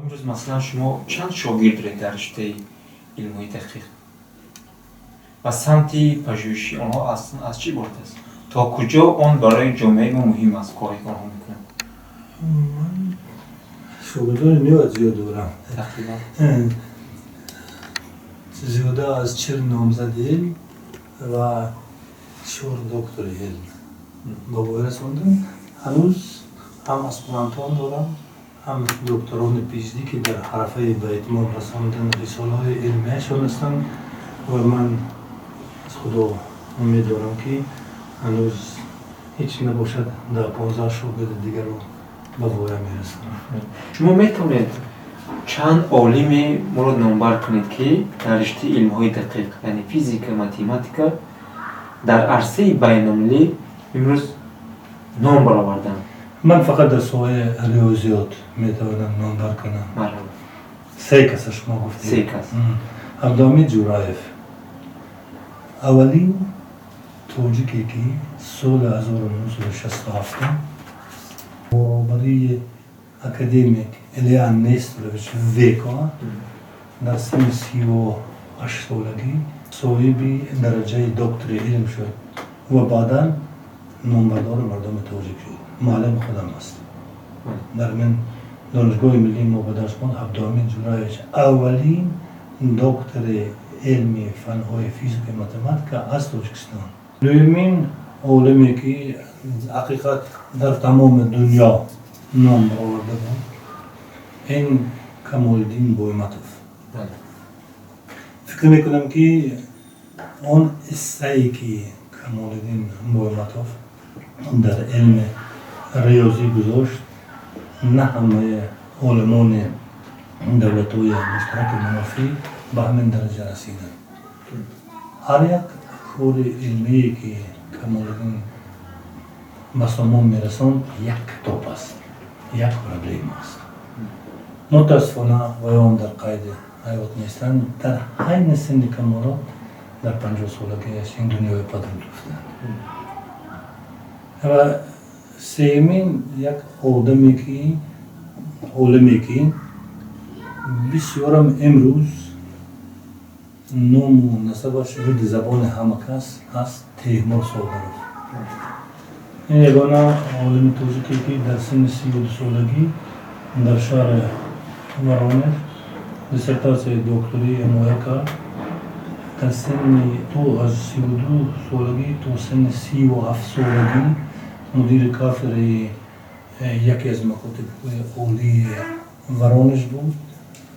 Имрӯз, масалан, шумо чанд шогирд доред дар риштаи илмҳои дақиқ ва самти пажӯҳиши онҳо аз чӣ иборат аст? То куҷо он барои ҷомеаи мо муҳим аст, коре ки онҳо мекунанд? Ман шогирдони ниҳоят зиёд дорам. Тақрибан? Зиёда аз 40 номзади илм ва чор доктори илм ба воя расондам. Ҳанӯз ҳам аспирантон дорам, ҳам докторони PhD, ки дар ҳарафаи ба итмом расондани рисолаҳои илмияшон ҳастанд, ва ман аз Худо умед дорам, ки ҳанӯз ҳеҷ набошад, 10-15 шогирди дигарро ба воя мерасонам. Шумо метавонед чанд олиме моро номбар кунед, ки дар риштаи илмҳои дақиқ, яъне физика, математика, дар арсаи байналмилалӣ имрӯз ном бароварданд? Ман фақат дар соҳаи риёзиёт метавонам номбар кунам. Марҳабо. Се каса шумо гуфтед. Се кас. Абдуҳамид Ҷураев, аввалин тоҷике, ки соли 1967 баробарии академик Илья Несторович Веко дар синни 38 солагӣ соҳиби дараҷаи доктори илм шуд ва баъдан номбардори мардуми тоҷик шуд. Муаллими худам аст. Дар мин Донишгоҳи миллии мо ба дарс хонд. Абдуҳамид Ҷураевич аввалин доктори илми фанҳои физика, математика аз Тоҷикистон. Дуюмин олиме, ки ҳақиқат дар тамоми дунё ном бароварда буд, ин Камолиддин Бойматов. Фикр мекунам, ки он ҳиссае, ки Камолиддин Бойматов дар илми риёзӣ гузошт, на ҳамаи олимони давлатҳои муштараки мунофӣ ба ҳамин дараҷа расиданд. Ҳар як кори илмие, ки Камолиддин ба сомон мерасонд, як китоб аст, як проблема аст. Мутаассифона, ваён дар қайди ҳаёт нестанд. Дар ҳайни синни камолот, дар 50 солагиаш ин дунёи падруд гуфтанд. Ва сеюмин як одаме, ки олиме, ки бисёрам имрӯз ному насабаш рӯди забони ҳама кас ҳаст, Теҳмур Собиров. Ин ягона олими тоҷике, ки дар синни 32 солагӣ дар шаҳри Воронеж диссертатсияи докторӣ ҳимоя кард. Дар синни то аз 32 солагӣ то синни 37 солагӣ мудири кафедраи яке аз макотибҳои олии Воронеж буд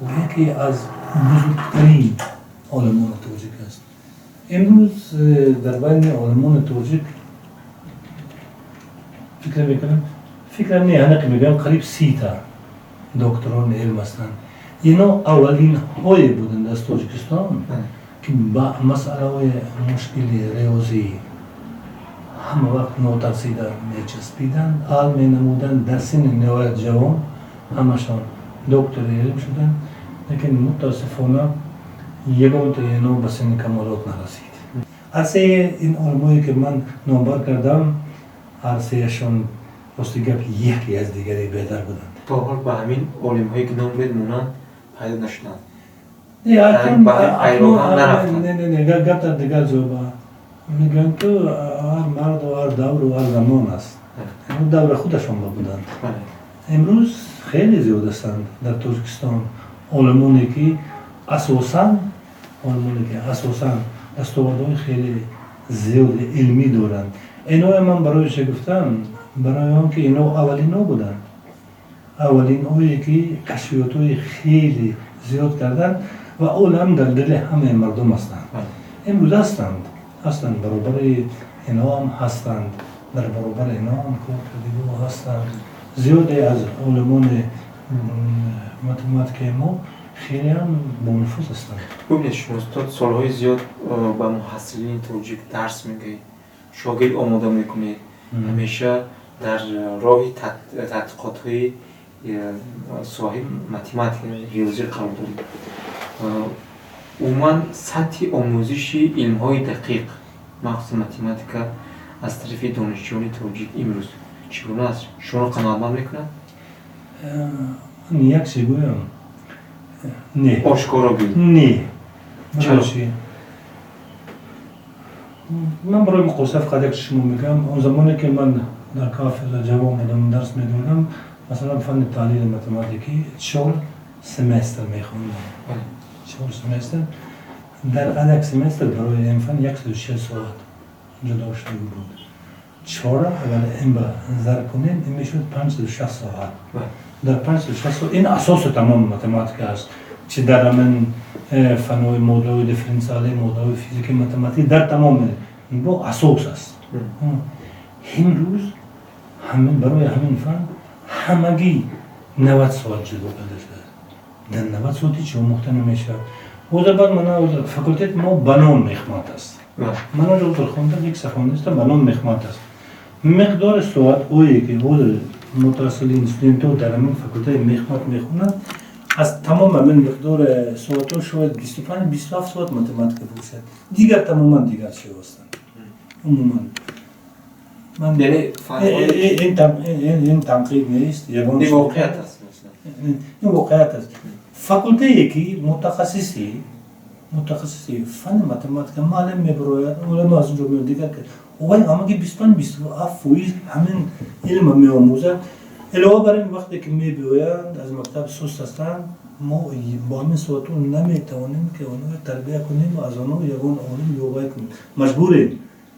ва яке аз бузургтарин олимони тоҷик аст. Имрӯз дар байни олимони тоҷик, фикр мекунам, фикрам не, ҳанақи мегӯям, қариб 30-та докторони илм ҳастанд. Ино аввалинҳое буданд аз Тоҷикистон, ки ба масъалаҳои мушкили риёзӣ ҳама вақт нотарсида мечаспиданд, ҳал менамуданд. Дар синни ниҳоят ҷавон ҳамашон доктори илм шуданд, лекин мутаассифона ягонта ино ба синни камолот нарасид. Ҳар сеи ин олимое, ки ман номбар кардам, ҳар сеяшон, рости гап, яке аз дигаре беҳтар буданд. То ҳол ба ҳамин олимҳое, ки ном буред, монанд пайдо нашуданд? Гап дар дигар ҷо мегӯянд, ки ҳар марду ҳар давру ҳар замон аст. Давра худашон ба буданд. Имрӯз хеле зиёд ҳастанд дар Тоҷикистон олимоне, ки асосан дастовардҳои хеле зиёди илмӣ доранд. Иное ман барои че гуфтам? Барои он ки ино аввалинҳо буданд, аввалинҳое, ки кашфиётҳои хеле зиёд карданд ва олам дар дили ҳамаи мардум ҳастанд. Имрӯз ҳастанд, баробари ино ҳам ҳастанд, дар баробари ино ҳам кор кардагиҳо ҳастанд. Зиёде аз олимони математикаи мо хеле ҳам бонуфуз ҳастанд. Бубинед, шумо, устод, солҳои зиёд ба муҳассилини тоҷик дарс мегӯед, шогирд омода мекунед, ҳамеша дар роҳи тадқиқотҳои соҳаи математика, риёзӣ қарор доред. Умуман, сатҳи омӯзиши илмҳои дақиқ, махсусан математика, аз тарафи донишҷӯёни тоҷик имрӯз чӣ гуна аст? Шуморо қаноатманд мекунад? Ман як чиз гӯям. Не. Ошкоро гӯед. Не. Чаро? Ман барои муқоиса фақат як чиз шумо мегӯям. Он замоне ки ман дар кафедра ҷавон будам, дарс медодам, масалан, фанни таҳлили математикӣ 4 семестр мехондам. 4 семестр. Дар ҳар як семестр барои ин фан 140 соат ҷудо шуда буд. Чора агар ин ба зарб кунем, ин мешуд 560 соат. Дар 560 соат ин асоси тамоми математика аст, чи дар ҳамин фанҳои моддаҳои дифференсиалӣ, моддаҳои физики математик, дар тамоми бо асос аст. Имрӯз барои ҳамин фан ҳамагӣ 90 соат ҷудо карда шудааст. Дар 90 соат ҳеҷ омӯхта намешавад. Ҳозир баъд мана факултети мо ба ном мехмат аст. Ман ҳозир хондам, як сафонистам, ба ном мехмат аст. Миқдори соатҳое ки ҳозир мутаҳассилин, студентҳо дар ҳамин факултети мехмат мехонанд, аз тамом ҳамин миқдори соатҳо шояд 25, 27 соат математика бошад, дигар тамоман дигар чиз ҳастанд умуман. Ин танқид нест. Ягон воқеият аст. Ин воқеият аст. Факултее ки мутахассиси фанни математика маълим мебирояд, олимо аз онҷо меояд, дигар вай ҳамаги 25, 27% ҳамин илма меомӯзад. Илова бар ин, вақте ки мебиёянд аз мактаб, суст ҳастанд. Мо бо ҳамин соатҳо наметавонем ки онҳоро тарбия кунем, аз онҳо ягон олим ёвай кунем.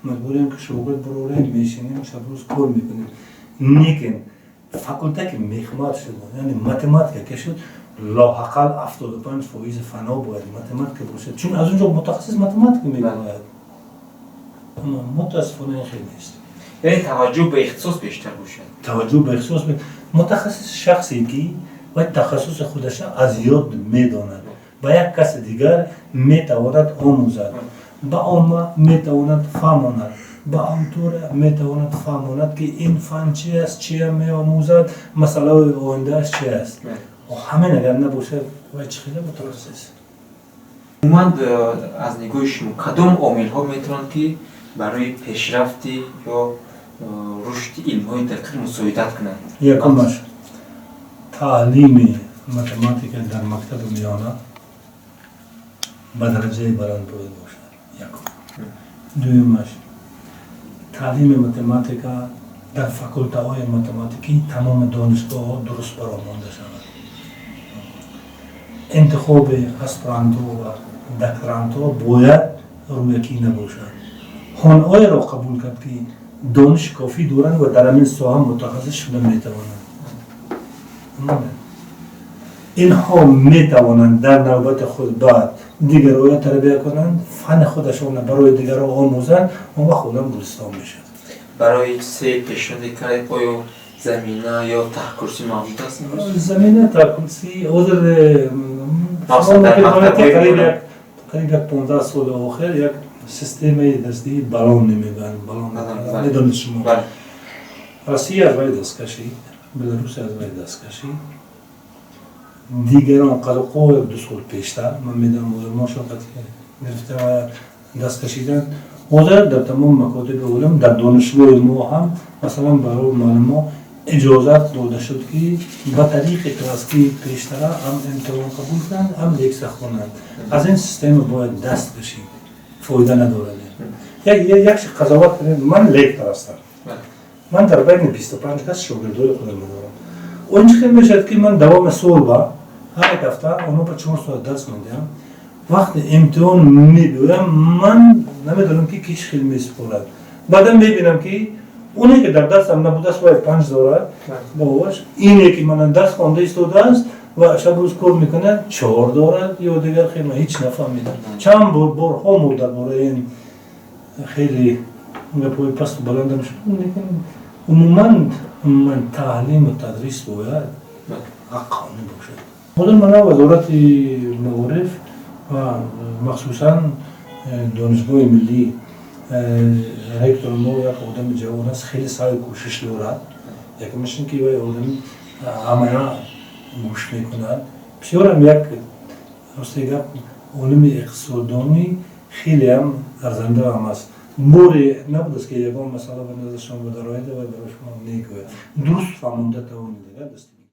Маҷбурем ки шогирд бирорем, мешинем, шабрӯз кор мекунем. Лекин факулта ки мехмат шуд, яъне математика ки шуд, лоақал 75% фанҳо бояд математика бошад, чун аз он ҷо мутахассис математика мебирояд. Мутаассифона, ин хел нест. Яъне таваҷҷӯҳ ба ихтисос бештар бошад. Таваҷҷӯҳ ба ихтисос. Мутахассис шахсе ки вай тахассуси худаша аз ёд медонад, ба як каси дигар метавонад омӯзад, ба омма метавонад фаҳмонад, ба аудитория метавонад фаҳмонад, ки ин фан чи аст, чия меомӯзад, масъалаҳои ояндааш чи аст. Ҳамин агар набошад, вай чӣ хеле мутахассис? Умуман, аз нигоҳи шумо, кадом омилҳо метавонанд, ки барои пешрафти ё рушди илмҳои дақиқ мусоидат кунанд? Якумаш, таълими математика дар мактаби миёна ба дараҷаи баланд бояд бошад, якум. Дуюмаш, таълими математика дар факултаҳои математикӣ тамоми донишгоҳҳо дуруст баромонда шавад. Интихоби аспирантҳо ва докторантҳо бояд рӯякӣ набошад. Онҳоеро қабул кард, ки дониши кофӣ доранд ва дар ҳамин соҳа мутахассис шуда метавонанд. Инҳо метавонанд дар навбати худ баъд дигарҳоя тарбия кунанд, фани худашонро барои дигарҳо омӯзанд. Он вақт одам гулистон мешавад. Барои се пешниҳоде кардед, оё замина ё таҳкурсӣ мавҷуд аст имрӯз? Замина, таҳкурсӣ ҳозир қариб як 15 соли охир як системаи дарсии баллонӣ мегӯянд, баллон медонед шумо. Россия аз вай даст кашид, Беларусия аз вай даст кашид, дигарон, қазоқҳо як ду сол пештар, ман медонам, олимошон гирифта даст кашиданд. Ҳозир дар тамоми макотиби олим, дар донишгоҳи мо ҳам, масалан, барои муаллимо иҷозат дода шуд, ки ба тариқи классикии пештара ҳам имтиҳон қабул кунанд, ҳам лексия хонанд. Аз ин система бояд даст кашид, фоида надорад. Як чи қазоват кунед: ман лектор ҳастам, ман дар байни 25 кас шогирдои худам дорам. Он чӣ хел мешавад, ки ман давоми сол ба ҳар як ҳафта онҳо ба 4 соат дарс медиҳам, вақте имтиҳон мебиёям, ман намедонам, ки ки чӣ хел месупорад. Баъдан мебинам, ки оне ки дар дастам набудааст, вай 5 дорад боваш, ине ки мана дарс хонда истодааст ва шаб рӯз кор мекунад, 4 дорад ё дигар хел. Ман ҳеҷ нафаҳмидам. Чанд бор, борҳо мо дар бораи ин хеле гапҳои пасту баландам шуд, лекин умуман таълиму тадрис бояд ҳаққонӣ бошад. Ҳозир мана Вазорати маориф ва махсусан Донишгоҳи миллӣ, ректори мо як одами ҷавон аст, хеле саъю кӯшиш дорад. Якумаш ин ки вай одами ҳамая гӯш мекунад, бисёрам як, рости гап, олими иқтисоддонӣ хелеам арзандаам аст. Боре набудааст, ки ягон масъала ба назар шумо дарояда, вай барои шумо мегӯяд, дуруст фаҳмонда тавонид. Дасти